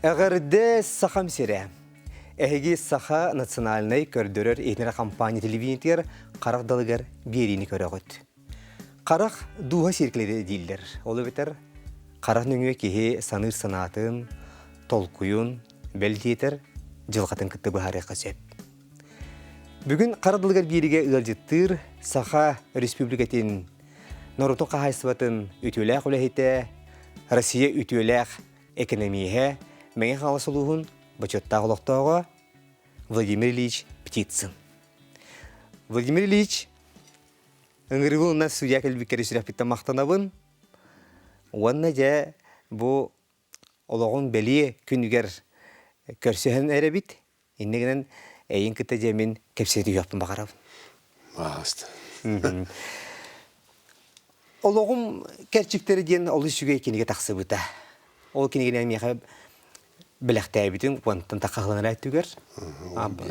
Эҕэрдэ Сахам сирэ! Эһиги Саха национальнай көрдөрөр иһитиннэрэр компания телевидениетигэр харах далыгар биэриини көрөҕүт. Харах дууһа сиэркилэтэ дииллэр. Ол эбэтэр харах нөҥүө киһи саныыр санаатын, толкуйун, бэл диэтэр, дьылҕатын кытта быһаарыахха сөп. Бүгүн хара дылыгар биэригэ ыалдьыттыыр Саха Республикатын норуотун хаһаайыстыбатын үтүөлээх үлэһитэ, Россия үтүөлээх экономиһэ, Мэҥэ Хаҥалас улууһун бочуоттаах олохтооҕо Владимир Ильич Птицын. Владимир Ильич, ыҥырыыбын уонна судья кэлбиккэр сүрэхпиттэн махтанабын. Уонна дьэ бу олоҕун бэлиэ күнүгэр көрсөһөн эрэбит. Инньэ гынан эйин кытта дьэ мин кэпсэтэ түһүөхпүн баҕарабын. Баҕаста. Олоҕум кэрчиктэрэ диэн олус үчүгэй кинигэ тахсыбыта. Ол кинигэнэн миэхэ бэлэхтээбитин уонтан таххаһыланар өттүгэр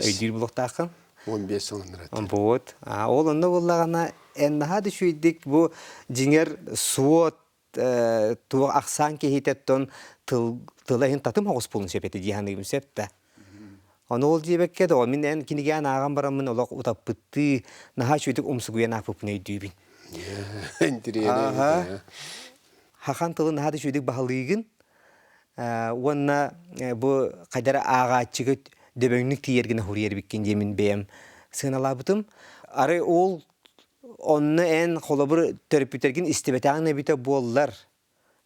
өйдүүр булуохтааххын. 15 сылыннар этэ. Вот. Ол онно буоллаҕына эн наһаа да үчүгэйдик бу дьиҥэр суот туох ахсаан киһитэттэн тыл тыла иһин татым оҕус буолун сөп этэ дии саныыбын сөп да. Ону ол диэбэккэ да мин эн кинигээн ааҕан бараммын олох утаппыттыы наһаа үчүгүйдүк умсугуйан аахпыппын өйдүүбүн. Интириэһинэй. Хахан тылын наһаа да үчүгүйдүк баһылыыгын уонна бу хайдара ааҕааччыга дөбөҥнүк тиийэргин уһуруйар эбиккин диэмин бэйэм сыаналаабытым. Арай ол Онно эн холобур төрөппүттэргин истибэтэҕиҥ эбитэ буоллар,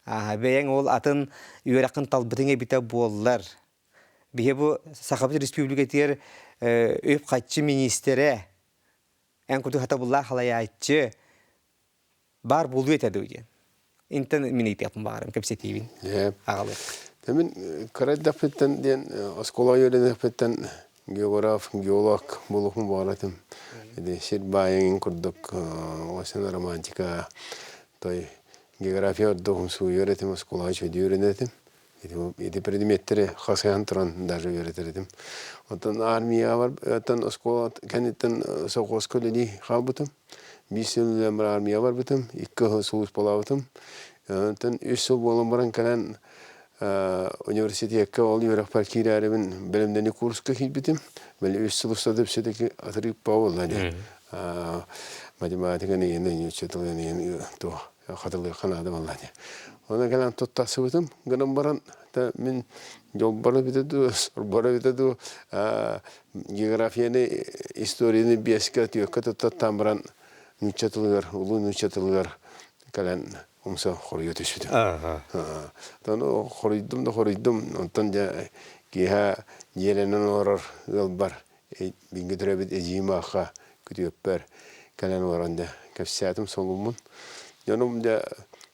ааһа бэйэҥ ол атын үөрэххин талбытыҥ эбитэ буоллар, биһи бу Сахабыт Республикатыгар үп-харчы миниистирэ, эн курдук сатабыллаах халайааччы баар буолуо этэ дуу диэн. Интэн мин ыйытыахпын баҕарым, кэпсэтиибин аҕалыах. Мин кыра эрдэхпиттэн диэн оскуолаҕа үөрэниэхпиттэн географ, геолог буолуохпун баҕарар этим. Ити сир баайын курдук осен романтика, той география ордук умсугуйар этим, оскуолаҕа үчүгэйдик үөрэнэр этим. Ити предметтэри хасыһан туран даже үөрэтэр этим. Оттон армияҕа бар, оттон оскуола кэнниттэн совхозка үлэлии хаалбытым. Биир сыл үлэм армияҕа барбытым, икки сыл сулууспалаабытым. Онтон үс сыл буолан баран кэлэн университекка ол үөрэхпэр киирээрибин бэлэмнэнии курска киирбитим. Били үс сыл устата все-таки отрыв буолла дии. Математика иһин, учитель иһин туох хатылыахха наада буолла дии. Онон кэлэн туттарсыбытым гынан баран мин дьолбор эбитэ дуу, сорбор эбитэ дуу географияны, историяны биэскэ, түөккэ туттаттаан баран нуучча тылыгар, улуу нуучча тылыгар кэлэн умса хоруйа түспүтүм. Оттон хоруйдум да хоруйдум, онтон дьэ киэһэ дьиэлэнэн олорор ыалбар бииргэ төрөөбүт эдьиийим аахха күтүөппэр кэлэн олорон дьэ кэпсээтим солуммун. Дьонум дьэ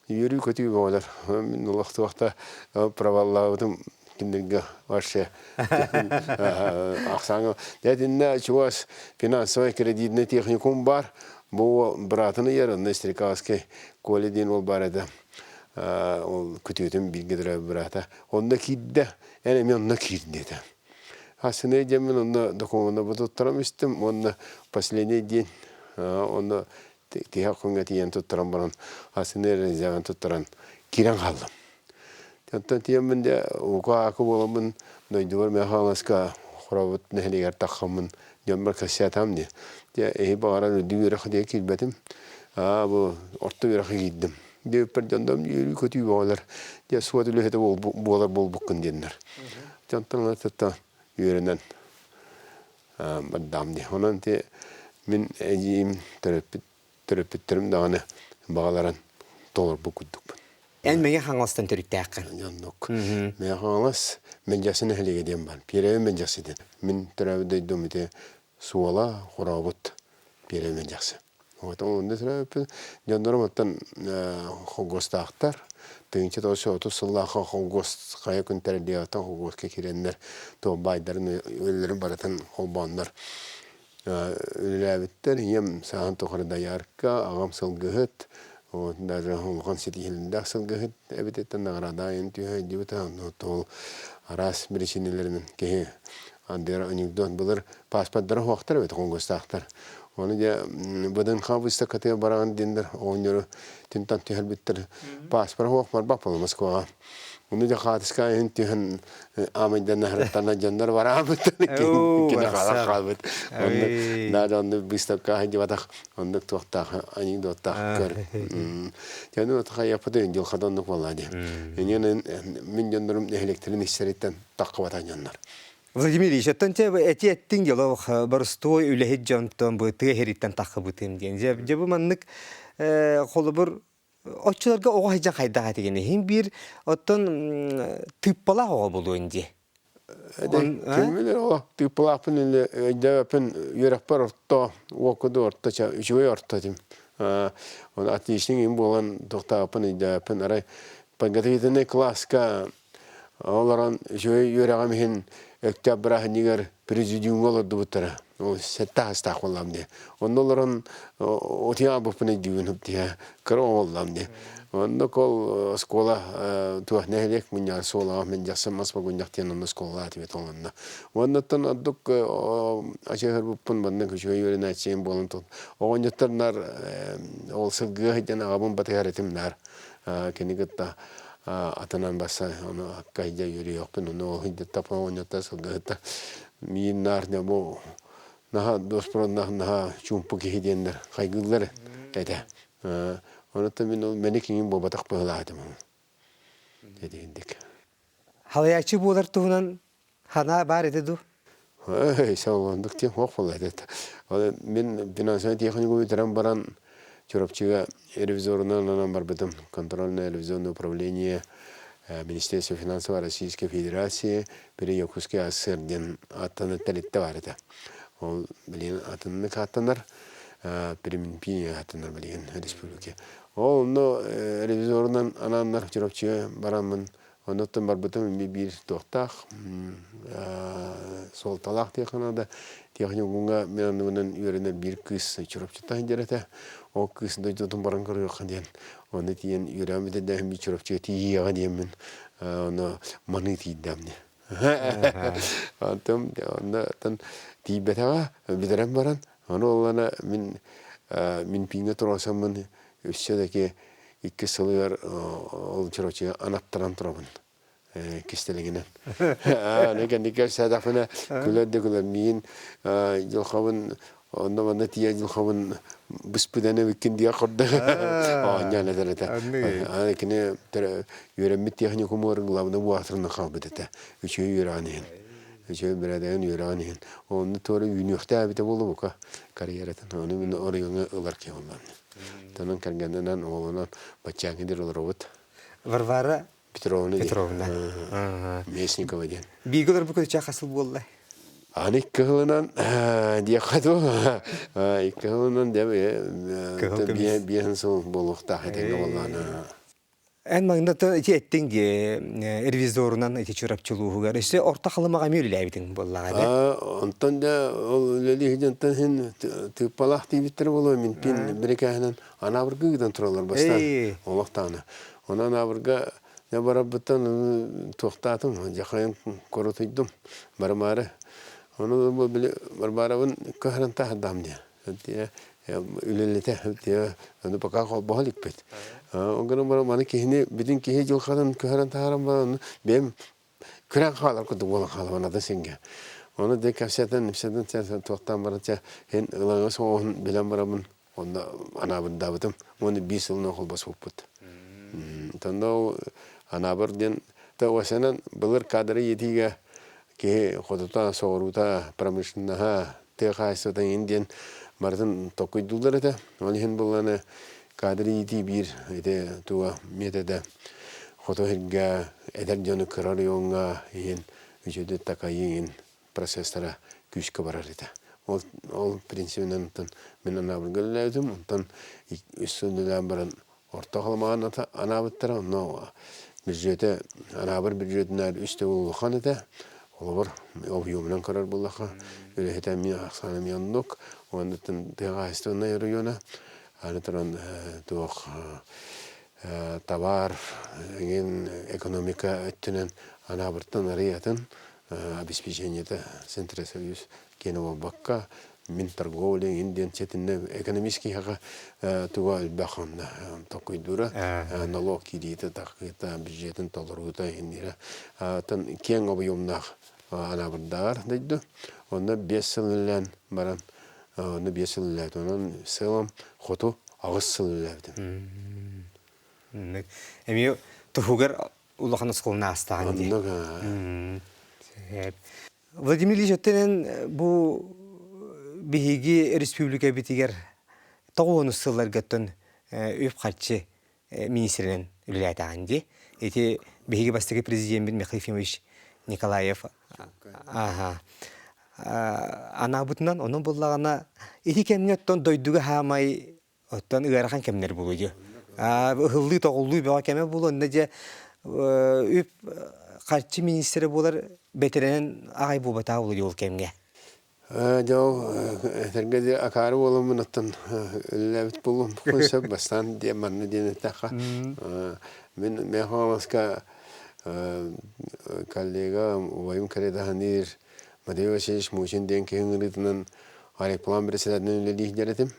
үөрүү-көтүү бөҕөлөр. Мин олох туох да проваллаабытым кинилэргэ вообще ахсааҥа. Дьэ итиннэ чугас финансовай кредитный техникум бар. Бу быраатын ыйар, онно Стрекаловский Коля диэн уол баар этэ. Ол күтүөтүм бииргэ төрөөбүт быраата. Онно киирдэ, эн эмиэ онно киир диэтэ. Хасыный диэммин онно докумуоннарбын туттаран истим уонна последний день онно тиһэх күҥҥэ тиийэн туттаран баран хасыный резервин туттаран киирэн хааллым. Онтон тиийэммин дьэ уку-аакы буоламмын дойдубар Мэҥэ Хаҥаласка Хоробут нэһилиэгэр таххаммын дьоммор кэпсээтам дии. Дьэ эһи баҕарар үрдүк үөрэх диэн киирбэтим. Аа бу орто үөрэххэ киирдим. Диэбиппэр дьондом үөрүү-көтүү бөҕөлөр. Дьэ суот үлэһитэ буолар буолбуккун диэннэр. Дьонтон ылатыттан үөрэнэн бардаам дии. Онон ити мин эдьиийим төрөппүт төрөппүттэрим даҕаны баҕаларын толорбут курдукпун. Эн Мэҥэ Хаҥаластан төрүттээххин. Оннук. Мэҥэ Хаҥалас Мэлдьэхси нэһилиэгэ диэн баар. Пиэрэбин Мэлдьэхси диэн. Мин төрөөбүт дойдум ити суола хорообут Пиэрэбин Мэлдьэхси. Онно төрөөбүппүн. Дьоннорум оттон холкуостаахтар. 1930 сыллаахха холкуос хайа күн тэриллиэҕиттэн холкуоска киирэннэр туох баайдарын үлэлэрин барытын холбооннор үлэлээбиттэр. Ийэм сааһын тухары доярка, аҕам сылгыһыт. Вот даже улахан ситиһиилэрдээх сылгыһыт эбититтэн награда айан түһэ сылдьыбыта. Ол араас биричиинэлэринэн киһи андыгар анекдот былыр паспордара суохтар эбит хонгостаахтар. Ону дьэ ВДНХ выставкатыгар бараҕын диэннэр оҕонньору тинтан түһэрбиттэр. Паспора суох барбат буола Москваҕа. Ону дьэ хаатыска иһин түһэн аамайданна харыттана дьоннор бараабыттар Оо, кини хаалан барахсан. хаалбыт. Оннук наада оннук быыстапка сылдьыбатах оннук туохтаах анекдоттаах көр. Дьону хайаппыт дьылхата оннук буолла дии. Иннинэн мин дьоннорум нэһилиэктэрин истэриттэн таххыбатах дьоннор. Владимир Ильич, оттон те эти эттиҥ дьолох боростуой үлэһит дьонтон бу тыа иһириттэн таххыбытым диэн. Дьэ, дьэ бу маннык холобур оччолорго оҕо сылдьан хайдах этигин иһин биир оттон тыыппалаах оҕо булуон дии. Ким билэр оҕо тыыппалаахпын или өйдөөбөппүн үөрэхпэр орто уокуду орто үчүгэй орто этим. Оны отличник им буолан тохтооппун өйдөөбөппүн арай подготовительный класска олорон үчүгэй үөрэҕим иһин Өктөөп бырааһынньыгар президиумҥа олордубуттара. Ол сэттэ аастаах буоллам дии. Онно олорон утуйан аабыппын өйдүүбүн дии. Кыра оҕоллам дии. Онно кол оскуола туох нэһилиэк мунньаҕар суолаҕа мин дьахсан мас богунньах диэн онно оскуолалаат эбит олонно. Оннуттан ордук ачыһырбыппын маннык үчүгэй үөрэнээччиим буолан оҕонньоттор нар ол сылгыга сылдьан аҕабын батыһар этим наар кини кытта атынан баса ону акка илдьэ үөрүйэхпин ону ол илдьэ оҕонньоттор сылгыһыттар миин наар бу наһаа дуоспуруннаах наһаа чуумпу киһи диэннэр хайгыыллар этэ онуттан мин ол мэник иҥин буолбатах быһыылаах этим этигиндик Халайааччы буолар туһунан ханаа баар этэ дуу? Саҥалаандык диэн суох буолла этэ. Ол мин финансовай техникуму бүтэрэн баран Чурапчыга ревизорунан анан барбытым. Контрольное ревизионное управление Министерства финансов Российской Федерации при Якутской АССР диэн ааттанар тэрилтэ баар этэ. Ол билигин атыннык ааттанар, Приминпи ааттанар билигин республика. Ол онно ревизорунан анааннар Чурапчыга бараммын Оннуттан барбытым эмиэ биир туохтаах суолталаах диэххэ наада. Техникумҥа мин анныбынан үөрэнэр биир кыыс Чурапчыттан сылдьар этэ. Ол кыыс дойдутун баран көрүөххэ диэн. Онно тиийэн үөрэҕим бүтэрдээх биир Чурапчыга тиийиэҕэ диэммин ону маныы тиийдэм дии. Онтон онно тиийбэтэҕэ бүтэрэн баран ону оллана мин мин пииҥҥэ туруорсаммын өссө да ки икки сылыгар ол Чурапчыга анаттаран турабын кистэлэҥинэн. Аны кэнники кэпсээтэхпинэ күлэр да күлэр миин дьылхабын онно манна тиийэн дьылхабын быспытан эбиккин диэх курдук оонньоон этэр этэ. Аны кини үөрэммит техникумугар главный буаатырынан хаалбыт этэ. Үчүгэй үөрэҕин иһин. Үчүгэй бэрээдэгин үөрэҕин иһин. Онно туора үүнүөхтээбитэ буолуо бука карьератын. Ону мин оройуоҥҥа ылар киһи буоллаҕым. Онон кэргэнинэн, уолунан баччааҥҥы диэри олоробут. Варвара Петровна Петровна. Местникова диэн. Бииргэ олорбут көтүчээх хас сыл буолла? Аны икки сылынан диэххэ дуу, икки сылынан дьэ биэһин сыл буолуохтаах этэҥҥэ буоллаҕына. Эн маҥна ити эттиҥ дии ревизорунан ити Чурапчы улууһугар өссө Орто Халымаҕа эмиэ үлэлээбитиҥ буоллаҕа да? Онтон да ол үлэлии сылдьантан син тыыппалаах тиийбиттэрэ буолуо минпин бирикээһинэн Анаабырга ыытан тураллар бастаан олохтоона. Онон Анаабырга дьэ барарбыттан туохтаатым дьахайын коротуйдум барымаары. Ону били Варварабын көһөрөн таһырдаам диye. Үлэлэтэ ону пока холбоһо иликпит. Ол гынан баран маны киһини бүтүн киһи дьылҕатын көһөрөн таһааран баран бэйэм күрэн хаалар курдук буолан хаалабын атын сиргэ. Ону дэ кэпсэтэн, ипсэтэн туохтаан баран чэ һин ылаҥа соҕуһун билэн бараммын онно анаабырдаабытым. Уонна биир сылынан холбоспуппут. Онно ол анаабыр диэн ТОС-нан былыр кадры иитиигэ киһи хотута, соҕуруута, промышленноһа, тыа хаһаайыстыбата иҥин диэн барытын толкуйдууллар этэ. Ол иһин буоллаҕына кадр иитии биир ити туга метода хоту сиргэ эдэр дьону кыра оройуоҥҥа иһин үчүгэйдик такайыы иҥин процесстара күүскэ барар этэ. Ол ол принцибинэн онтон мин анаабырга үлэлээбитим, онтон үс сыл үлэлээн баран Орто Халымаҕа анаабыттара, онно бюджетэ, Анаабыр бюджетинээр үс төгүл улахан этэ. Холобур, объемунан көрөр буоллахха, үлэһитэ эмиэ ахсаана эмиэ оннук. Уонна тыа хаһаайыстыбаннай оройуона, аны туран туох табаар эҥин экономика өттүнэн Анаабыртан арый атын обеспечениета Центросоюз киэнэ буолбакка, Мин торговля иҥин диэн ситиннэ экономист киһиэхэ туга элбэх онно толкуйдуура, налог киириитэ, тахыыта, бюджетин толоруута иһиннирэ. Оттон киэҥ объемнаах Анаабырдааҕар дойду. Онно 5 сыл үлэлээн баран, онно 5 сыл үлэлээбитим. Онон сыалым хоту 8 сыл үлэлээбитим. Эмиэ туһугар улахан оскуоланы аастаҕын дии. Оннук. Владимир Ильич, өттүнэн бу биһиги республикабитигэр тоҕуонус сылларгаттан үп-харчы министринэн үлэлээтэҕин дии. Ити биһиги бастакы президеммит Михаил Ефимович Николаев аха анаабытынан онон буллаҕына ити кэмҥэ оттон дойдуга хаамай оттон ыарахан кэмнэр буолуо дии. Ыһыллыы тоҕуллуу бөҕө кэмэ буолуо онно дьэ үп харчы министрэ буолар бэтэрэнэн аҕай буолбатаҕа буолуо дии ол кэмҥэ. Дьэ ол этэргэ диэри акаары буоламмын оттон үлэлээбит буолуом сөп бастаан диэн манна диэн эттэххэ мин Мэхэ Хаҥаласка коллега убайым Калидаһаныыр Матвей Васильевич Мусин диэн киһи ыҥырыытынан Арекплан председателинэн үлэлии сылдьар этим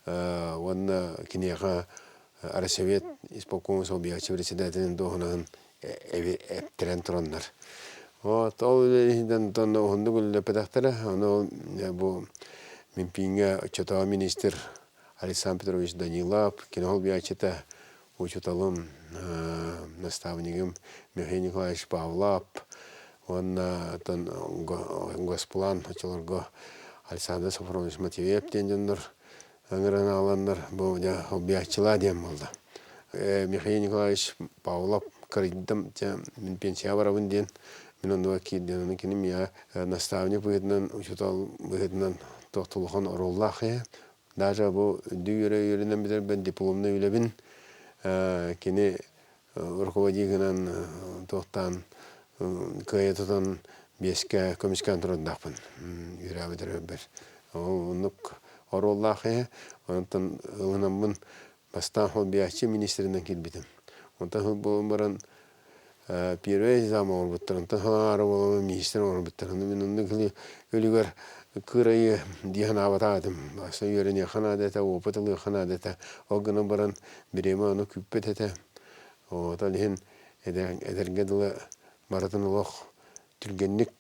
уонна киниэхэ Россовет исполкома солбуйааччы председателин дуоһунаһын эптэрэн тураннар. Вот ол үлэлиһинэн онно уһуннук үлэлэппэтэхтэрэ. Ону бу Минпиҥҥэ оччотооҕу министр Александр Петрович Данилов, кини солбуйааччыта, учууталым, наставнигым Михаил Николаевич Павлов уонна оттон Госплан оччолорго Александр Софронович Матвеев диэн дьоннор ыҥыран аҕаланнар бу дьэ солбуйааччылаа диэн буолла. Михаил Николаевич Павлов кырыйдым дьэ мин пенсияҕа барабын диэн мин оннуга киирдим. Ону кини миэхэ наставник быһыытынан, учуутал быһыытынан туох да улахан оруоллаах киһи. Даже бу үрдүк үөрэ үөрэнэн бүтэрбин дипломнай үлэбин кини руководителынан туохтаан кыайа тутан биэскэ көмүскээн турардаахпын үөрээбит өрөбүр. Ол оннук оруоллаах киһи. Онтон ылынаммын бастаан холбуйааччы министринэн киирбитим. Онтон сыл буолан баран первый зам оҥорбуттар, онтон хаҥаары буолан министр оҥорбуттар. Ону мин оннук өлүгэр кыырайы дии санаабатах этим. Аса үөрэниэххэ наада этэ, опыт ылыахха наада этэ. Ол гынан баран бириэмэ ону күүппэт этэ. Вот ол иһин эдэргэ дылы барытын олох түргэнник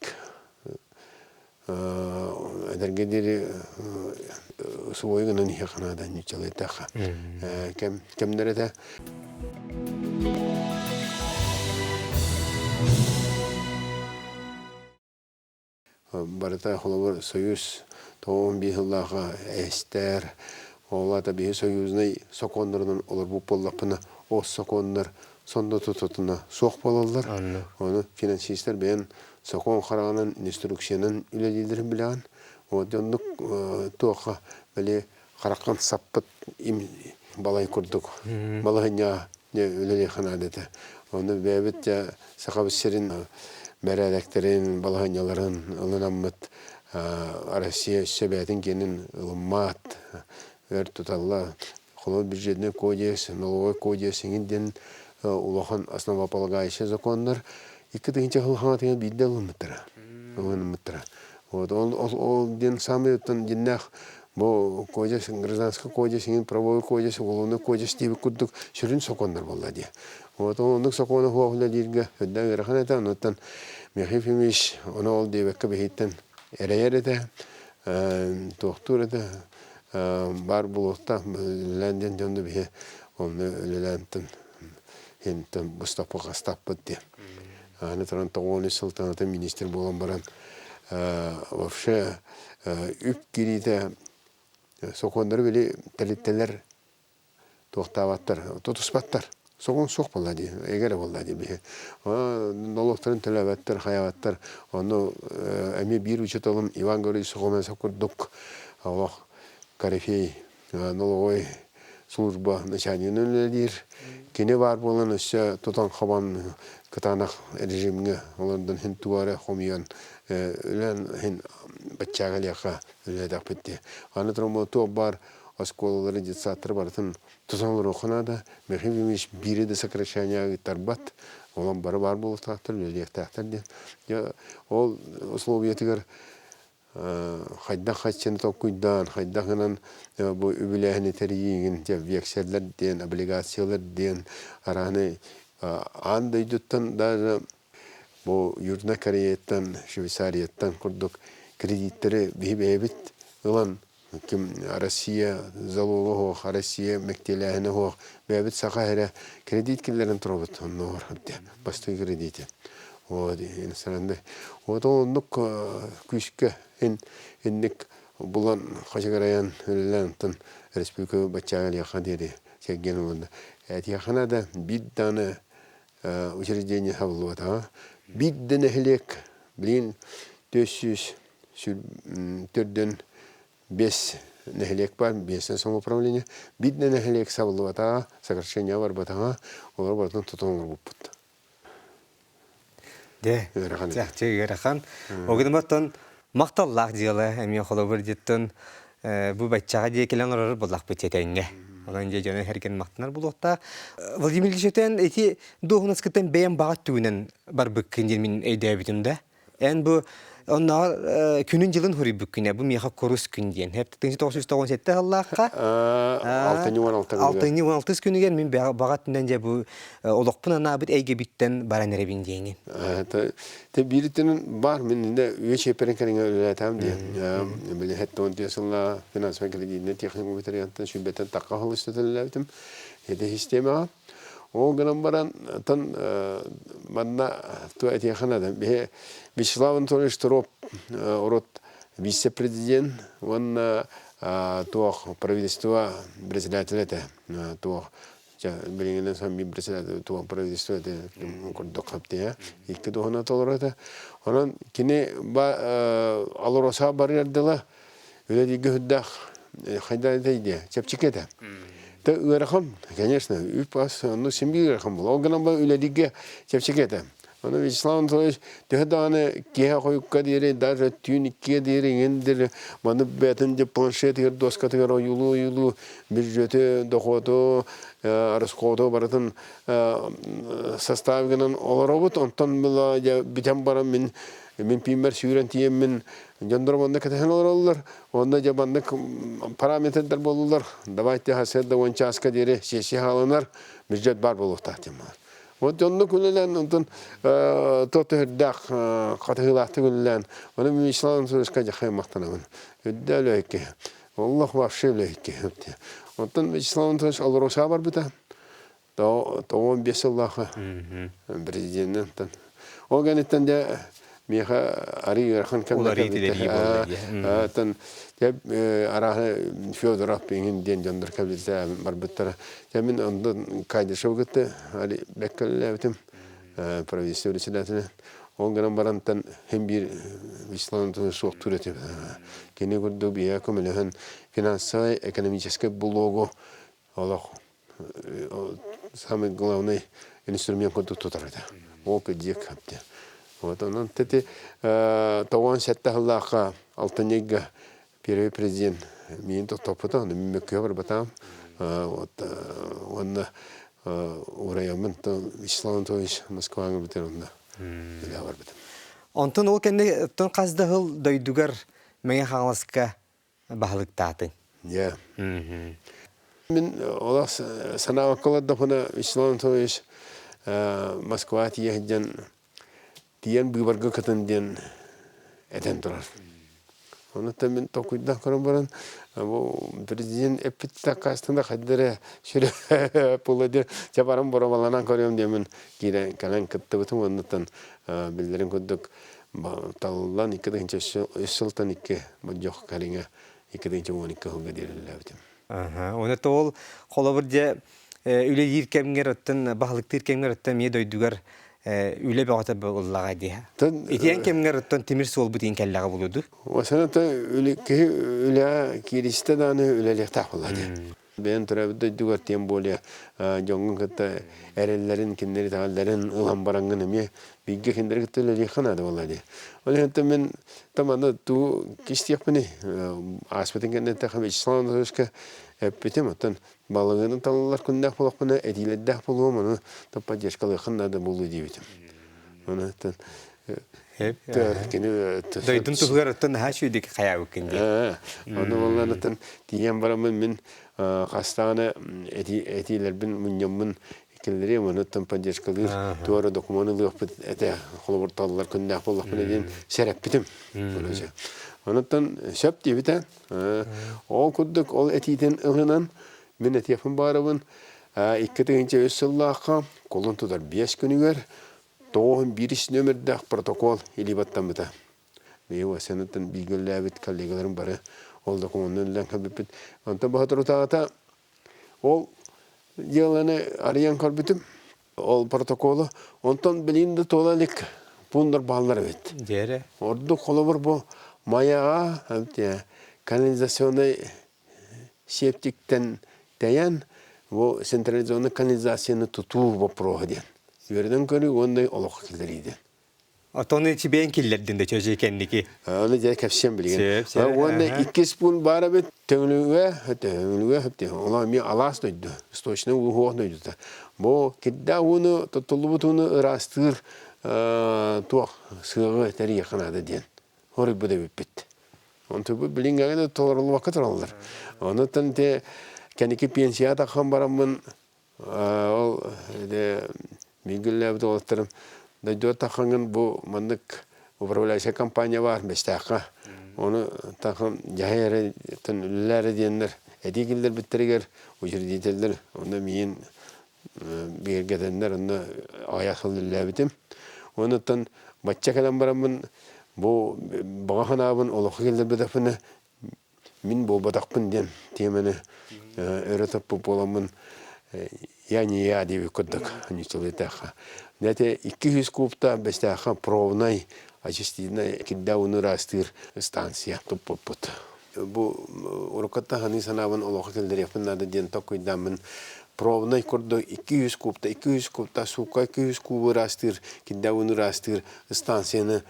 эдэргэ диэри суойу гынан иһиэххэ наада ньуччалыйтахха кэм кэмнэр этэ. Барыта холобур Союз 95 сыллааҕы эстэр, ол аата биһи союзнай сокуоннарынан олорбут буоллахпына, ол сокуоннар сонно тутатына суох буолаллар. Ону финансистар бэйэн сокуон хараҕынан инструкциянан үлэлииллэрин билэҕин. Вот оннук туохха били хараххын саппыт им балай курдук балаһынньа үлэлиэххэ наада этэ. Ону бэйэбит дьэ Сахабыт сирин бэрээдэктэрин, балаһынньаларын ылынаммыт Россия өссө бэйэтин киэнин ылыммат, өр туталла. Холобур, бюджетный кодекс, налоговый кодекс иҥин диэн улахан основополагающий законнар 2000 сыл хаҥатыгар биирдэ ылыммыттара. Ылыныммыттара. Вот ол, ол, ол диэн самый оттон дьиннээх бу кодекс, гражданский кодекс, иҥин правовой кодекс, уголовный кодекс диэбит курдук сүрүн сокуоннар буолла дии. Вот ол оннук сокуону суох үлэлииргэ үрдэ ыарахан этэ. Онуттан Михаил Ефимович ону ол диэбэккэ биһиттэн эрэйэр этэ, туохтуур этэ, баар буолуохтаах үлэлээн диэн дьону биһи онно үлэлээнтэн хинтэн быстаппыт хастаппыт диэн. Аны туран 93 сылтан атын министр буолан баран вообще үп киириитэ сокуоннары били тэрилтэлэр туохтаабаттар, тутуспаттар. Сокуон суох буолла дии, эгэрэ буолла дии биһи. Нолуоктарын төлөөбөттөр, хайаабаттар. Ону эмиэ биир учууталым Иван Гаврилович Сухомесов курдук олох корифей налоговой служба начальнигынан үлэлиир. Кини баар буолан өссө тутан-хабан кытаанах режимҥэ олордон иһин тугу эрэ хомуйан үлэн иһин баччааҕа илиэххэ үлэлээтэхпит дии. Аны туран туох баар оскуолалары, детсадтары барытын тутан олоруохха наада. Михаил Ильич биири да сокращение ыыттарбат. Онон бары баар буолуохтаахтар, үлэлиэхтээхтэр диэн. Дьэ, ол условиятыгар Хайдах хаччыны толкуйдаан, хайдах гынан бу үбүлээһини тэрийиигин, дьэ векселлэр диэн, облигациялар диэн арааны аан дойдуттан даже бу Южная Кореяттан, Швейцарияттан курдук кредиттэри биһи бэйэбит ылан ким Россия залога суох, Россия мэктиэлээһинэ суох, бэйэбит саха эрэ кредит киллэрэн турабыт оннооҕор бастакы кредити. Вот иностранный. Вот ол оннук күүскэ инник булан хачыгырайан үлэлээн онтон республика баччааҕа илиэххэ диэри сэргиэн ылынна. Этиэххэ да биир даҕаны учреждение сабыллыбатаҕа. Биир да нэһилиэк билигин 400 төрдөн бес нэһилиэк бар, местное самоуправление. Биир да нэһилиэк сабыллыбатаҕа, сокращение барбатаҕа, олор барытын тутан олорбуппут. Дьэ, Ыарахан этэ. чахчы ыарахан. Огунумоттон махталлаах дьыала эмиэ холобур дьиттэн бу баччаҕа дии кэлэн олорор буоллахпыт этэҥҥэ. Онон дьэ дьоно эргин махтанар буолуохтаах. Владимир Ильичтэн ити дуоһунаскыттан бэйэм баҕа өттүгүнэн барбыккын диэн мин өйдөөбүтүм да. Эн бу оннооҕор күнүн-дьылын хуруйбуккүнэ бу миэхэ курус күн диэн. 1997 сыллаахха 6-16 күнүгэр. 6-16 күнүгэр мин баҕа өттүнэн дьэ бу олохпун анаабыт эйгэбиттэн баран эрэбин диэҥин. Те бииртэн бар мин да үйэ чиэппэрин кэриҥэ үлэлээтэм диэн. Били 74 сылла финансовай кредитнэй техникум ветериантан сүүрбэттэн тахха сыл устата Эти системаҕа. Ол гынан баран тан манна туо этиэхэ наада. Биһи Вячеслав Анатольевич Туроп урут вице-президент уонна туох правительство председателэ этэ. Туох билиҥҥинэн самми председатель туох правительство этэ курдук хаптыйа. Икки туһуна толору этэ. Онон кини Алроса барыар дылы үлэлииргэ сүрдээх хайдах этэй диэ чэпчэки этэ. Тэ ыарахан, конечно, үп-ас, ну син биир ыарахан буолла. Ол гынан баран үлэлииргэ чэпчэки этэ. Ону Вячеслав Анатольевич төһө даҕаны киэһэ хойукка диэри, даже түүн иккигэ диэри иҥин диэри маны бэйэтин дьэ планшетыгар, доскатыгар ойуулуу-ойуулуу бюджеты, дохуоту, расходу барытын составгынан олоробут. Онтон была дьэ бүтэн баран мин мин пииммэр сүүрэн тиийэммин дьоннорум онно кэтэһэн олороллор. Онно дьэ маннык параметрдар буоллулар. Давайте сарсыарда 10 чааска диэри сессия хааланар, бюджет бар буолуохтаах диэн баар. Вот дьоннук үлэлээн, онтон то төһөрдөөх хатыһыылаахтык үлэлээн, ону Вячеслав Анатольевичка дьахай махтанабын. Үрдэ үлэһикки. Олох вообще үлэһикки. Оттон Вячеслав Анатольевич Алроса барбыта. 95 сыллаахха президенинэн ол кэнниттэн дьэ миэхэ арый ыарахан кэмнэр кэлбиттэр дьэ арааһы Федоров иҥин диэн дьоннор кэлбиттэр барбыттара дьэ мин онтон Кайдашевы кытта али бэккэ үлэлээбитим правительство председателэ ол гынан барантан син биир Вячеслав Анатольевич суохтуур этим кини курдук биһиэхэ көмөлөһөн финансовай экономическай блогу олох самый главный инструмент курдук тутар этэ. Ол кырдьык хапты. Вот онон тети 97 сыллаахха алтынньыга первый президент миин тохтоппута, ону мин мөккүө барбатаам. Вот уонна урайаммын Вячеслав Анатольевич Москваҕа бүтэр онно үлэ барбытым. Онтон ол кэннэ оттон хас да сыл дойдугар Мэҥэ Хаҥаласка баһылыктаатыҥ. Дьэ. Мин олох санаабакка олордохпуна Вячеслав Анатольевич Москва тиийэ сылдьан тиийэн быыбарга кытын диэн этэн турар. Онуттан мин толкуйдаан көрөн баран бу президент эппит таккаастана хайда эрэ сүрэ буолла диэн чэ баран боруобаланан көрүөм диэммин киирэн кэлэн кыттыбытым оннуттан биллэрин курдук талыллан 2003 сылтан икки болдьох кэриҥэ 2012 сылга диэриллээбитим. Оны ол холобур дьэ үлэлиир кэмҥэр оттон баһылыктыыр кэмҥэр оттон эмиэ дойдугар үлэ бөҕөтө буоллаҕа дии. Итиэн кэмҥэр оттон тимир суолбут иин кэллэҕэ булуду. Осаната киһи үлэ кииристэ даҕаны үлэлиэхтээх буолла дии. Бэйэн төрөөбүт дойдугар тем более дьоҥҥун кытта эрэллэрин, кинилэри итэҕэллэрин ылан бараҥҥын эмиэ бииргэ кинилэри кытта үлэлиэххэ наада буолла дии. Ол иһин мин там аны туу кистиэхпиний ааспытын кэннэ эттэххэ Вячеслав Анатольевичка эппитим оттон балыгыны талыллар күннээх буолахпына этиилэрдээх буолуом ону поддержкалыаххын наада буолуо диэбитим. Ону оттон Кини Дойдун туһугар оттон наһаа үчүгүйдүк хайаабыккын дии. Ону буолланыттан тиийэн бараммын мин хастааны этиилэрбин мунньаммын кинилэри онуттан поддержкалыыр туора докумуон ылыахпыт этэ холобур таллар күннээх буоллахпына диэн сэрэппитим. Онуттан сөп диэбитэ. Ол курдук ол этиитин ылынан мин этиэхпин баарабын 2003 сыллаахха кулун тутар 5 күнүгэр 91 нөмүрдээх протокол илии баттаммыта. Биһиги Васяныттан бииргэ үлэлээбит коллегаларым бары ол докумуонун үлэлээн кэлбиппит. Онтон баһа ол дьыаланы арыйан көрбүтүм, ол протоколу. Онтон билигин да туола илик пууннар бааллар эбит. Дьиэрэ. Ордук холобур бу Майаҕа канализационнай септиктэн тэйэн бу централизованный канализацияны тутуу боппуруоһа диэн. Үөрэнэн көрүү уонна олоххо киллэрии диэн. Отону ичибээн киллэрдин да чөжи кэнники. Оны дьэ кэпсиэм билигин. Сөп, сөп. Уонна иккис пуун баар эбит Төҥүлүгэ, Төҥүлүгэ хөптө. Ола эмиэ алаас дойду, источный ууһуох дойдута. Бу кирдээх ууну, туттуллубут ууну ыраастыыр туох сыаҕы тэрийиэххэ наада диэн. Хоруйбут эбиппит. Онтубут билиҥҥэ да толоруллубакка тураллар. Онуттан те кэнники пенсияҕа тахсан бараммын ол миигиллээбит уолаттарым дойдуга таххаҥҥын бу маннык управляющая компания баар Бэстээххэ. Ону тахан дьаһай эрэ үлэлээр эрэ диэннэр этии киллэрбиттэригэр учредителлэр онно миин бигэргэтэннэр онно аҕыйах сыл үлэлээбитим. Онуттан бачча кэлэн бараммын бу баҕа санаабын олоххо киллэрбэтэхпинэ мин буолбатахпын диэн тиэмэни өрө туппут буоламмын я не я диэбит курдук ньуччалыытаахха. Дьэ 200 кубта Бэстээххэ пробнай очистительнай кирдээх ууну ыраастыыр станция туппуппут. Бу уруккаттан ханыы санаабын олоххо киллэриэхпин наада диэн толкуйдааммын пробнай курдук 200 кубта 200 кубта суукка 200 кубу ыраастыыр кирдээх ууну ыраастыыр станцияны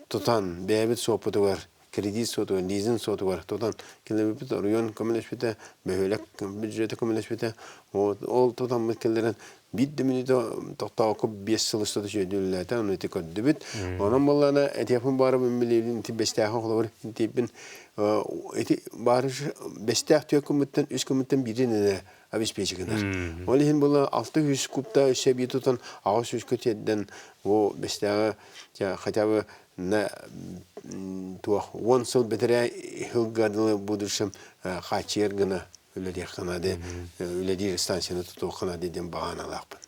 тутан бэйэбит суоппутугар кредит суотугар, лизинг суотугар тутан кэлэбиппит оройуон көмөлөспүтэ, бөһүөлэк бюджета көмөлөспүтэ. Вот ол тутаммыт кэллэрин биир да мүнүүтэ тохтоокко 5 сыл устата сүөдүллээтэ, ону ити көрдүбүт. Онон буоллаана этиэхпин баарыбын билиибин ити бэстээхи холобур итиппин ити баары бэстээх түөрт күммүттэн үс күммүттэн биирин эрэ обеспечи гынар. Ол иһин була 600 кубта өссө эбии тутан 800 тиэрдэн бу бэстээҕи хотя бы на туох 10 сыл бэтэрээ сылга дылы будущем хааччыйар гына үлэлиэх наада үлэлиир станцияны тутуохха наада диэн баҕаналаахпын.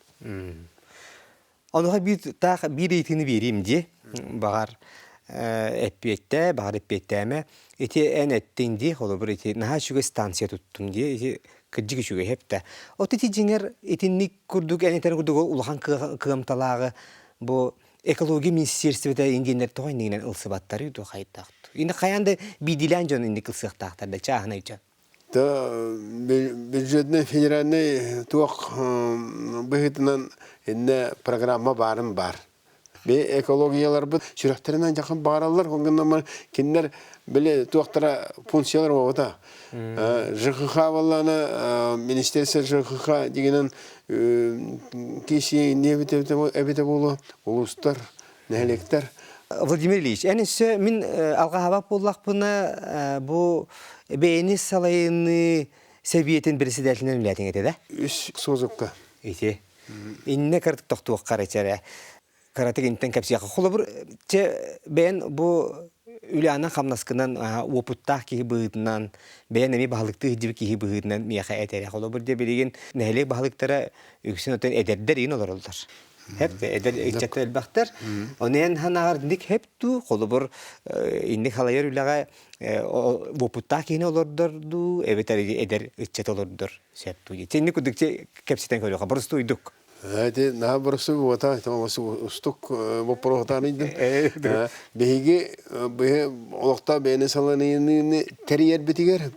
Онуоха биир таах биир ыйытыыны биэриим дии. Баҕар эппиэттээ, баҕар эппиэттээмэ. Ити эн эттиҥ дии, холобур ити наһаа үчүгэй станция туттум дии, ити кырдьык үчүгэй эптэ. От ити дьиҥэр итинник курдук эн этэр курдук улахан кыамталааҕы бу экология министиэристибэтэ индиэннэр тоҕо иннигинэн ылсыбаттарый дуо хайдах? Ини хайаан да биирдиилээн дьон инник ылсыахтаахтар да чааһынай дьон. Да бюджетный федеральный туох быһыытынан иннэ программа баарын баар. Би экологияларбыт сүрэхтэринэн дьахан баараллар, гыннамар кинилэр били туохтара функциялар буолбата. ЖКХ буоллаана министерство ЖКХ дигинэн киси эбитэ буолуо улуустар, нэһилиэктэр. Владимир Ильич, эн өссө мин алҕаһабат буоллахпына бу бэйэни салайыныы сэбиэтин председателинэн үлээтиҥ этэ да? Үс созукка. Ити. Иннэ кырдык тохтуоххар эчэрэ. Кыратык интэн кэпсиэххэ. Холобур, чэ бэйэн бу үлэанан хамнаскынан уопуттаах киһи быһыытынан, бэйэн эмиэ баһылыктыы сылдьыбыт киһи быһыытынан миэхэ этэрэ. Холобур, дьэ билигин нэһилиэк баһылыктара үксүн отон эдэрдэр иин олороллор. Хеп эдэр ыччаттар элбэхтэр. Ону эн ханаҕар инник хеп дуу, холобур, инник халайар үлэҕэ уопуттаах киһини олордор дуу, эбэтэр эдэр ыччат олордор сөп дуу. Инник курдук кэпсэтэн көрүөххэ, боростуойдук. Эти наһаа боростуой буота, устук боппуруоһутаан ыйдым. Биһиги быһы олохтоох бэйэни салайыныыны тэрийэрбитигэр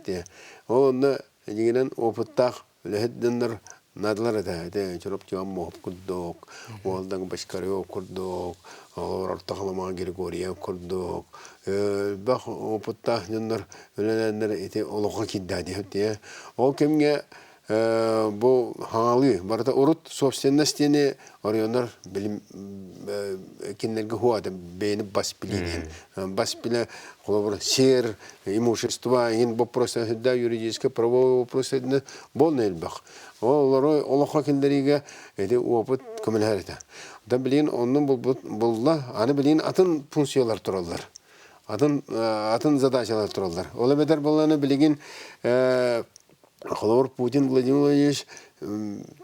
ол онно дьиҥинэн опыттаах үлэһит дьоннор наадалар этэ. Ити Чурапчыга Муоһуп курдук, Уолдан Бочкарев курдук, олор Орто Халымаҕа Григорьев курдук элбэх опыттаах дьоннор үлэлээннэр ити олоххо киирдэ диэбит. Ол кэмҥэ Бу хаҥалыы барыта урут собственность диэни оройуоннар билим кинилэргэ хуата бэйэни бас билии диэн. Бас билэ холобур сир, имущество иһин вопросы да юридическое правовой вопрос болна элбэх. Олору олоххо киллэриигэ эти опыт көмөлөһөр этэ. Да билин оннун булбут булла, аны билин атын функциялар тураллар. Атын атын задачалар тураллар. Ол эбэтэр болланы билигин Холобур, Путин Владимир Владимирович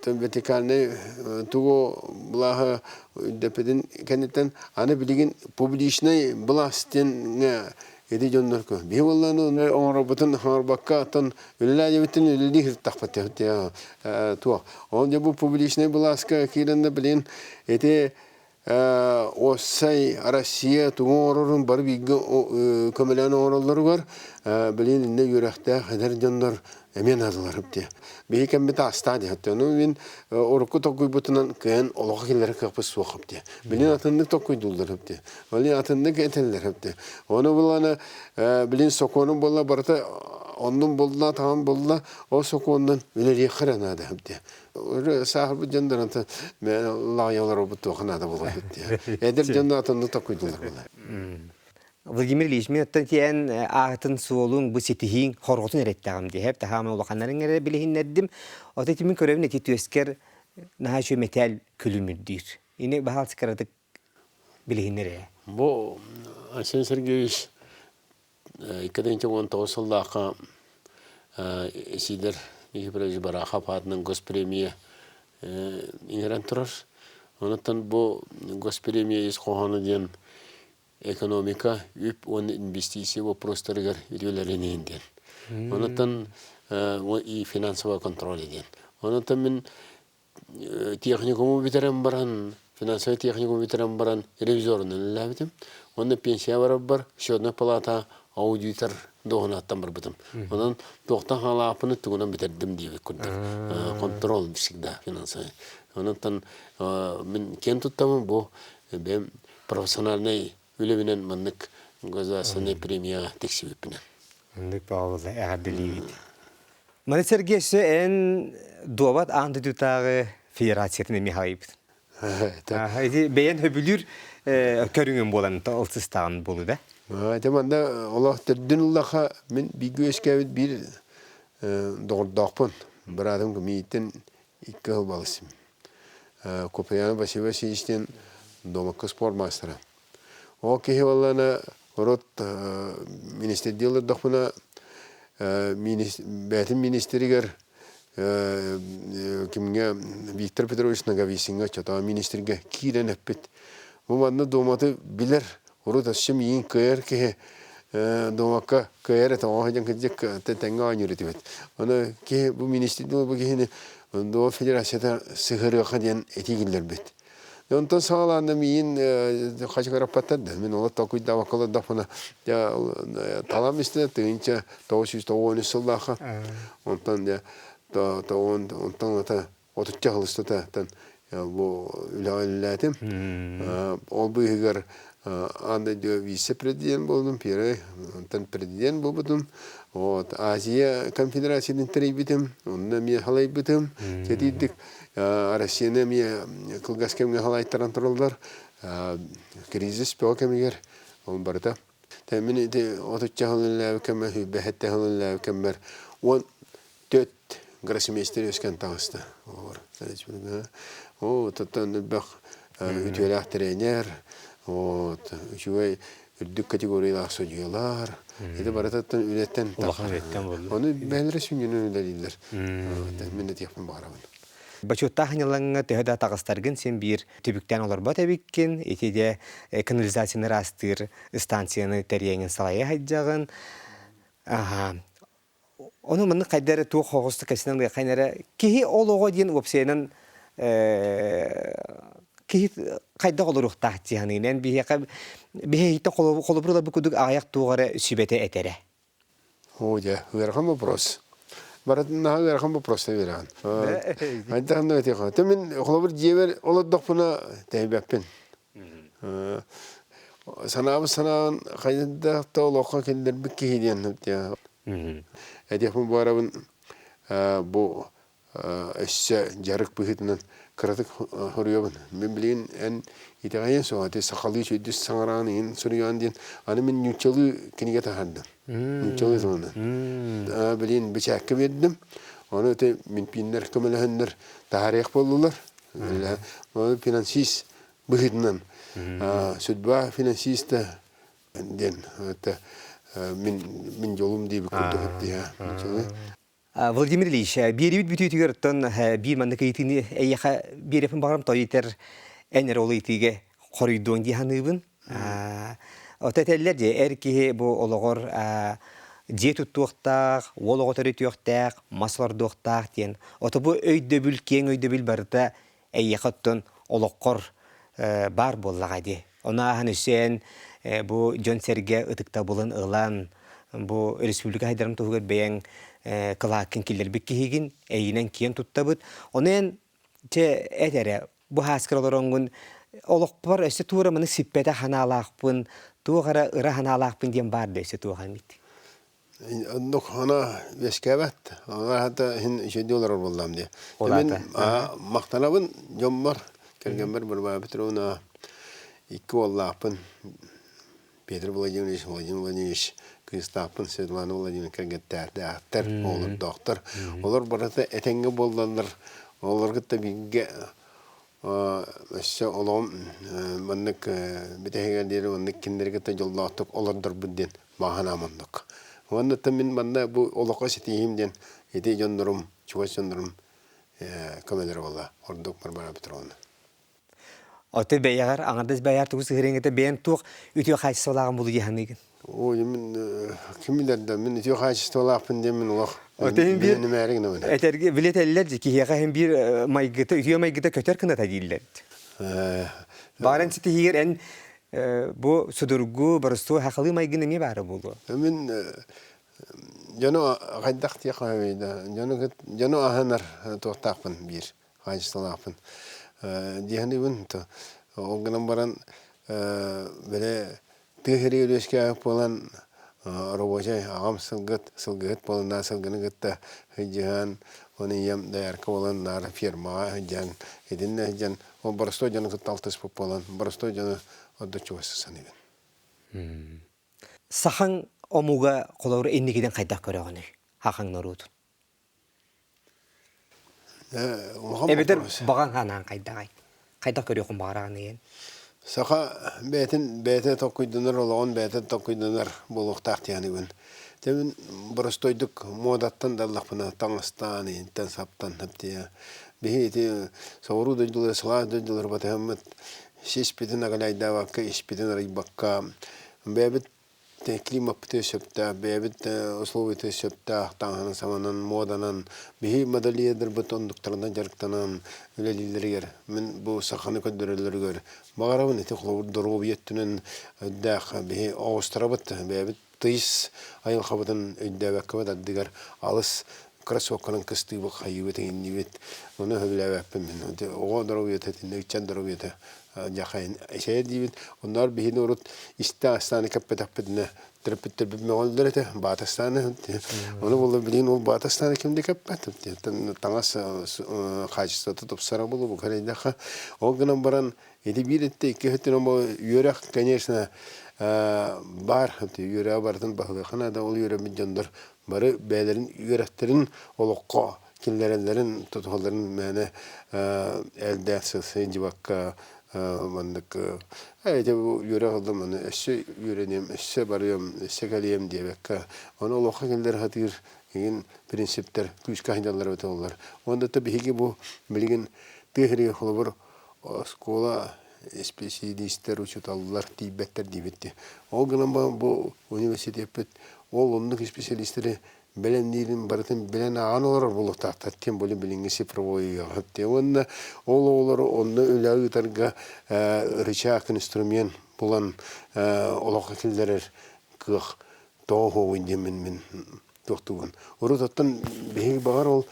вертикальнай тугу былааһы үрдэппитин кэнниттэн аны билигин публичнай былаас диэн ити дьоннорго биһи буоллааны оҥорорбутун оҥорбокко оттон үлэлээдибиттин үлэлии сырыттахпыт туох ол дьэ бу публичнай былааска киирэн да билигин ити Уопсай Россия тугу оҥорорун бары бииргэ көмөлөөн оҥороллоругар билигин иннэ үөрэхтээх эдэр дьоннор эмиэ наадалар дии. Биһи кэммит аастаа дии. Ону мин урукку толкуйбутунан кыайан олоххо киллэрэр кыахпыт суох дии. Билигин атыннык толкуйдууллар дии. Билигин атыннык этэллэр дии. Ону булана билигин сокуонун буолла барыта оннун булла, таҕан булла, ол сокуонунан үлэлиэххэ эрэ наада дии. Сааһырбыт дьон лаҕайалар обут туоха наада буолуо дии. Эдэр дьон атынны токуйдулар була. Владимир Ильич, мен оттон тиэн аатын суолуҥ бу ситиһииҥ хорҕотун эрэттэҕим дии. Хэп таһаама улаханнарын эрэ билиһиннэрдим. Ото ити мин көрөбүн ити түөскэр наһаа үчүгэй мэтээл күлүмүрдүүр. Ини баһаал кыратык билиһиннэр ээ. Бу Айсен Сергеевич 2019 сыллаахха Сидор Никифорович Барахов аатынан госпремия иҥэрэн турар. Онон бу госпремия ис хоһооно диэн экономика, үп уонна инвестиция вопростарыгар үтүөлэрин иһин диэн. Онон и финансовый контроль диэн. Онон мин Техникуму бүтэрэн баран, финансовай техникуму бүтэрэн баран ревизорунан үлэлээбитим. Уонна пенсия барарбар счетная палата аудитор дуоһунааттан барбытым. Онон туохтан хаалааппыны тугунан бүтэрдим диэбит курдук. Контроль всегда финансовый. Онон мин киэн туттабын бу бэйэм профессиональнай үлэбинэн маннык государственнай премияҕа тиксибиппинэн. Оннук баҕабылла эҕэрдэлиибит. Маны сэргэ өссө эн дуобат аан дойдутааҕы федерациятын эмиэ халайбыт. Ити бэйэн хөбүлүүр көрүҥүн буолан ылсыстаҕын буолуу да? Ити манна олох төрдүн ыллаха мин бииргэ үөскээбит биир доҕордоохпун. Быраатым миигиттэн икки сыл балысым. Куприянов Василий Васильевич диэн дуобакка спорт маастара. Ол киһи буоллаҕына урут министрдии олордохпуна бэйэтин министригэр кимҥэ Виктор Петрович Ноговицыҥҥа оччотооҕу министргэ киирэн эппит. Бу манна дуоматы билэр, урут өссө миигин кыайар киһи дуомакка кыайар этэ, оҕо сылдьан кырдьык тэҥҥэ оонньуур этибит. Ону киһи бу министрдии бу киһини Дуома федерацията сыһыарыахха диэн этии киллэрбит. Онтон саҕалаан миин хачыгыраппаттар да мин олох толкуйдаабакка олордохпуна талам истэ 1993 сыллаахха онтон дьэ онтон ата отучча сыл устата бу үлэҕэ үлэлээтим ол быыһыгар аан дойду вице-президент буолдум первый онтон президент буолбутум вот Азия конфедерациятын тэрийбитим онно эмиэ халайбытым сэтиирдик Россияны эмиэ кылгас кэмҥэ халайтаран тураллар. Кризис бөҕө кэмигэр ол барыта. Мин ити отучча сыл үлэлээбит кэммэр, сүүрбэһэттэ сыл үлэлээбит кэммэр 14 гроссмейстер үөскээн таҕыста. О, оттон элбэх үтүөлээх тренер, вот, үчүгэй үрдүк категориялаах судьуйалар. Ити барытыттан үлэттэн Улахан үлэттэн буолла. Ону бэйэлэрэ сүнньүнэн үлэлииллэр. Мин этиэхпин баҕарабын. Бочуоттаах ньылаҥҥа төһө да таҕыстаргын син биир түбүктээн олорбот эбиккин. Ити де канализацияны ыраастыыр станцияны тэрийэҥин салайа сылдьаҕын. Аха. Ону маннык хайда эрэ туох хоҕустук кэпсэнэн ылыаххайын эрэ киһи олоҕо диэн уопсайынан киһи хайдах олоруохтаах дии саныыбын. Эн биһиэхэ биһиэхиттэн холобур ыларбыт курдук аҕыйах туох эрэ сүбэтэ этэрэ. Оо дьэ, ыарахан вопрос. Барытын наһаа ыарахан вопростар биэрэҕин. Хайдах онно этиэххэ. Тэ мин холобур дьиэбэр олордохпуна тэйбэппин. Санаабыт санаан хайдах да олоххо киллэрбит киһи диэн. Этиэхпин баарабын бу. Өссө дьарык быһыытынан кыратык хоруйабын. Мин билигин эн итэҕэйиэн суоҕа ити сахалыы үчүгэйдик саҥараан иһин суруйаҕын диэн аны мин нууччалыы кинигэ таһаардым. Нууччалыы тылынан. Билигин бэчээккэ биэрдим. Ону ити минпииннэр көмөлөһөннөр таһаарыах буоллулар. Финансист быһыытынан судьба финансиста диэн это мин мин дьолум диэбит курдук дии. Владимир Ильич, биэриибит бүтүүтүгэр оттон биир маннык ыйытыыны эйиэхэ биэриэхпин баҕарам той итэр эн эрэ ол ыйытыыга хоруйдуоҥ дии саныыбын. Ото этэллэр дии, эр киһи бу олоҕор дьиэ туттуохтаах, уол оҕо төрөтүөхтээх, мас олордуохтаах диэн. Ото бу өйдөбүл, киэҥ өйдөбүл барыта эйиэхэ оттон олоххор баар буоллаҕа дии. Ону ааһан өссө эн бу дьон-сэргэ ытыктабылын ылан, бу республика сайдарын туһугар бэйэҥ кылааккын киллэрбит киһигин, эйигинэн киэн туттабыт. Ону эн чэ эт эрэ, бу һааскар олороҥҥун олохпор өссө туора маны сиппэтэх санаалаахпын, туох эрэ ыра санаалаахпын диэн баар да өссө туох эмит. Оннук ана үөскээбэт. Ана иһин үчүгэйдик олорор буоллаҕым дии. Мин махтанабын дьоммор, кэргэммэр Варвара Петровна икки уоллаахпын. Петр Владимирович, Владимир Владимирович кыыстаахпын Светлана Владимировна кэргэттээхтэр, оҕолордоохтор. Олор барыта этэҥҥэ буоллаллар. Олорго кытта бииргэ Өссө олоҕум маннык бүтэһигэр диэри маннык кинилэри кытта дьоллоохтук олордорбут диэн баҕа санаам оннук. Уонна мин манна бу олоххо ситиһиим диэн ити дьоннорум, чугас дьоннорум көмөлөрө буолла, ордук Варвара Петровна. Отой бэйэҕэр аҥардас бэйэҕэр тугу сыһыарыаҥ бэйэҥ туох үтүө хаачыстыбалааҕын булу дии саныыгын? Ой, мин ким билэр да, мин үтүө хаачыстыбалаахпын диэн мин олох Отин биир билинимээри гынабын. Этэргэ билетэллэр дии киһиэхэ иһин биир майгыта үтүө майгыта көтөр кыната дииллэр. Бааран ситиһиигэр эн бу судургу боростуой хахалыы майгын эмиэ баара буолуо. Мин дьону хайдах диэххэ да дьону дьону аһынар туохтаахпын биир хаачыстыбалаахпын диэхинибин ол гынан баран били Тыа сиригэр үөскээбит буолан, рабочай аҕам сылгыт, сылгыһыт буолан наар сылгыны кытта сылдьыһан, уонна ийэм доярка буолан наар фермаҕа сылдьан, итиннэ сылдьан, ол боростуой дьону кытта алтыспыт буолан, боростуой дьону ордук чугас саныыбын. Сахаҥ омуга холобур инникитин хайдах көрөҕүнүй? Хахаҥ норуотун. Улахан Эбэтэр боппуруос. баҕаҥ санааҥ хайдаҕай? Хайдах көрүөххүн баҕараҕыный эн? Саха бэйэтин бэйэтэ толкуйданар олоҕун бэйэтэ толкуйданар буолуохтаах диэхинибин. Дьэ мин боростуойдук муодаттан да ыллахпына таҥастаан, иһинтэн-саптан тиийэ. Биһи ити соҕуруу дойдулары, сылаас дойдулары батыһаммыт сиспитин агаляйдаабакка, испитин арыйбакка бэйэбит климаппытыгар сөптөөх, бэйэбит условиятыгар сөптөөх таҥаһынан-саманан, муоданан, биһи модельердарбыт оннуктарынан дьарыктанан үлэлииллэригэр, мин бу саханы көрдөрөллөрүгэр баҕарабын. Ити холобур доруобуйа өттүнэн өйдөөх биһи оҕустарабыт, бэйэбит тыйыс айылҕабытын өйдөөбөккөбүт ардыгар алыс кроссовканан кыстыыбыт, хайыыбыт, иҥиннибит. Ону сөбүлээбэппин мин. Оҕо доруобуйата итиннэ ыччат доруобуйата дьахайын эсэйэр диибин. Онноор биһини урут истэ астааны кэппэтэхпитинэ төрөппүттэрбит мөҕөллөр этэ баатастааны. Ону буолла билигин ол баатастааны ким да кэппэт. Таҥас хаачыстыбата тупсара буолуо бу кэлэйдэххэ. Ол гынан баран ити биир өттө икки өттүнэн бу үөрэх, конечно, баар үөрэҕи барытын баһылыахха наада. Ол үөрэммит дьоннор бары бэйэлэрин үөрэхтэрин олоххо киллэрэллэрин тутуһалларын мээнэ элдээх сылдьыбакка маннык ити үөрэх ыллым аны өссө үөрэниэм өссө барыам өссө кэлиэм диэбэккэ ону олоххо киллэрэ сатыыр игин принциптэр күүскэ сылдьаллар эбитэ буоллар уонна да биһиги бу билигин тыа сиригэр холобур оскуола исписэлиистэр учууталлар тиийбэттэр диибит дии ол гынан баран бу университеппит ол оннук исписэлиистэри бэлэмниирин барытын билэн ааҕан олорор буолуохтаахтар тем более билиҥҥи цифровой үйэҕэ уонна ол оҕолору онно үлэ ыытарга рычаг инструмент булан олоххо киллэрэр кыах тоҕо суоҕуй диэммин мин туохтуубун урут оттон биһиги баҕар ол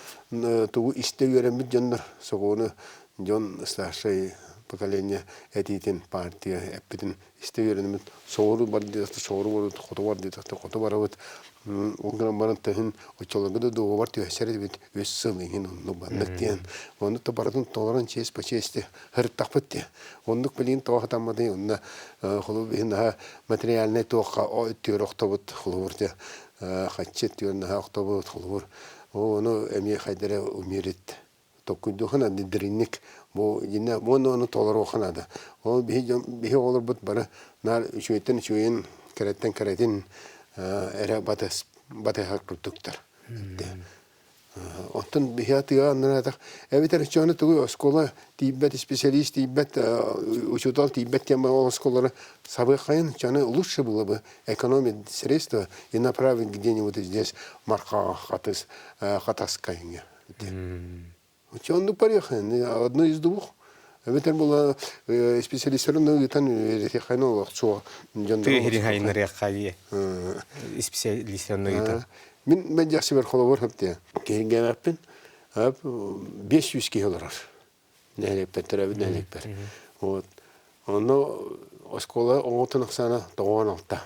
тугу истэ үөрэммит дьоннор сокуону дьон старшай. поколение этиитин партия эппитин истэ үөрэнэммит соҕуруу бар диэтэхтэ соҕуруу барабыт, хоту бар диэтэхтэ хоту барабыт. Ол гынан баран төһүн оччолорго да дуогабар түһэсэр этибит үс сыл иһин оннук баннык диэн. Оннук да барытын толорон честь по чести ырыттахпыт диye. Оннук билигин тоҕо хатамматый онно холобур иһин наһаа материальнай туохха өттүгэр охтобут холобур дьэ хаччы өттүгэр наһаа охтобут холобур ону эмиэ хайдара умерит токкуйдуохха наада дириҥник бу дьинэ уонна ону толоруохха наада ол биһи дьон биһи оҕолорбут бары наар үчүгэйтэн үчүгэйин кэрэттэн кэрэтин эрэ батыс батыһар курдуктар Оттон биһи атыыга анныраатах эбэтэр оччоҕуна тугуй оскуола тиийбэт, исписэлиис тиийбэт, учуутал тиийбэт диэн ол оскуолалары сабыаххайын, оччоҕуна лучше было бы экономить средства и направить где-нибудь здесь Мархаҕа Хатыс Хатаска иҥэ. Оччоҕо оннук барыаххайын, одно из двух. Эбэтэр була специалистарын ыытан үөрэтиэххайын олохсуо дьон Тыа сирин хайыннарыахха специалистарын ыытан. Мин мэлдьэхсибэр холобур хөптүө. Киһиргээбэппин. 500 киһи олорор. Нэһилиэкпэр, төрөөбүт нэһилиэкпэр. Вот. Онно оскуола оҕотун ахсаана 96.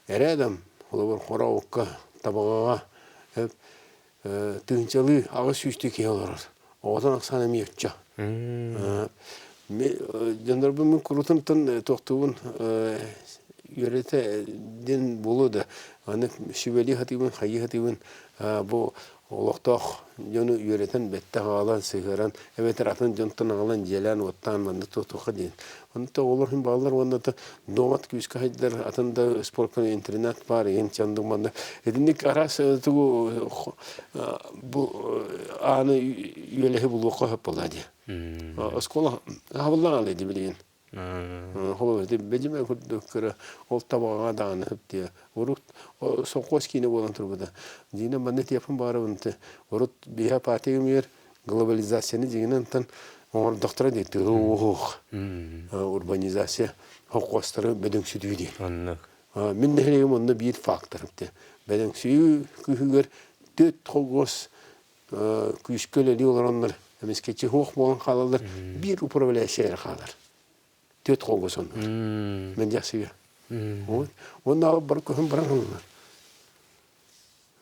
Эрээдам, холобур, Хорообукка, Табаҕаҕа тыһыынчалыы 800 киһи олорор. Оҕотун ахсаана эмиэ оччо. Дьоннорбун мин курутун туохтуубун үөрэтэ диэн буолуо да аны сүбэлии сатыыбын хайыы сатыыбын бу олохтоох дьону үөрэтэн бэттэх аҕалан сыһыаран эбэтэр атын дьонтон аҕалан дьиэлээн уоттаан манна туохха диэн онно оҕолор иһин бааллар уонна дуомат күүскэ хайдар атын да спортка интернат баар иһин чандык манна итинник араас тугу бу ааны үөлэһи булуохха сөп буолла дии оскуола хабыллаҕа дии билигин холобур бэдьимэ курдук кыра ол табаҕаҕа даҕаны сөп дии урут совхоз киинэ буолан турбута дьиҥинэн манна этиэхпин баҕарабын урут биһиэхэ партия кэмигэр глобализацияны дьиҥинэн онтон оҥордохторо дии тыһы-уоһуох урбанизация холкуостары бөдөҥсүтүү дии. Оннук. Мин нэһилиэгим онно биир фактор бөдөҥсүйүү күүһүгэр түөрт холкуос күүскэ үлэлии олороннор эмискэччи суох буолан хаалаллар биир управляющай эрэ хаалар. Түөрт холкуос оннугар. Мен дьахсыга. Вот. Уонна бары көһөн баран ыллылар.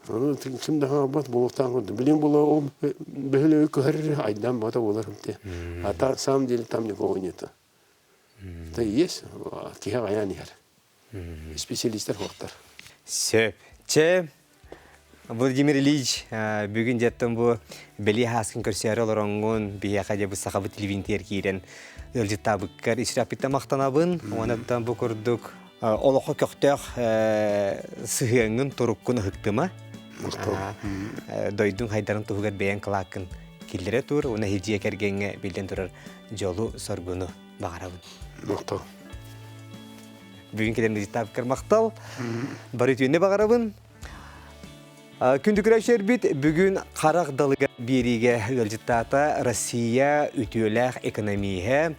Ону ким да хаалбат буолуохтаах курдук. Билин була ол бөһүлүгү көһөр айдан бата буолар те. А на самом деле там никого нету. Это есть, киһи аҕайаан иһэр. Специалистер хуохтар. Сөп. Чэ, Владимир Ильич, бүгүн дьэттэн бу бэлиэ хааскын көрсөөрү олороҥҥун, биһиэхэ дьэ бу сахабыт телевидениетигэр киирэн ыалдьыттаабыккар исраппиттан махтанабын. Уонаттан бу курдук олоххо көхтөөх сыһыаҥҥын, туруккун ыһыктыма. Дойдуҥ хайдарын туһугар бэйэҥ кылааккын киллэрэ тур, уонна дьиэ кэргэҥҥэ биллэн турар дьолу-соргуну баҕарабын. Махтал. Бүгүн кэлэн ыйытаабыккар махтал. Бары үтүөнү баҕарабын. Күндү көрөөччүлэрбит, бүгүн харах далыга биэриигэ ыалдьыттаата Россия үтүөлээх экономиһэ,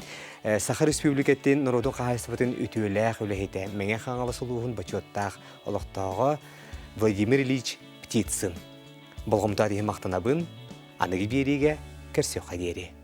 Саха Республикатын норуотун хаһаайыстыбатын үтүөлээх үлэһитэ, Мэҥэ Хаҥалас улууһун бочуоттаах олохтооҕо Владимир Ильич Птицын. Болҕомтоҕут иһин махтанабын, аныгы биэриигэ көрсүөххэ диэри.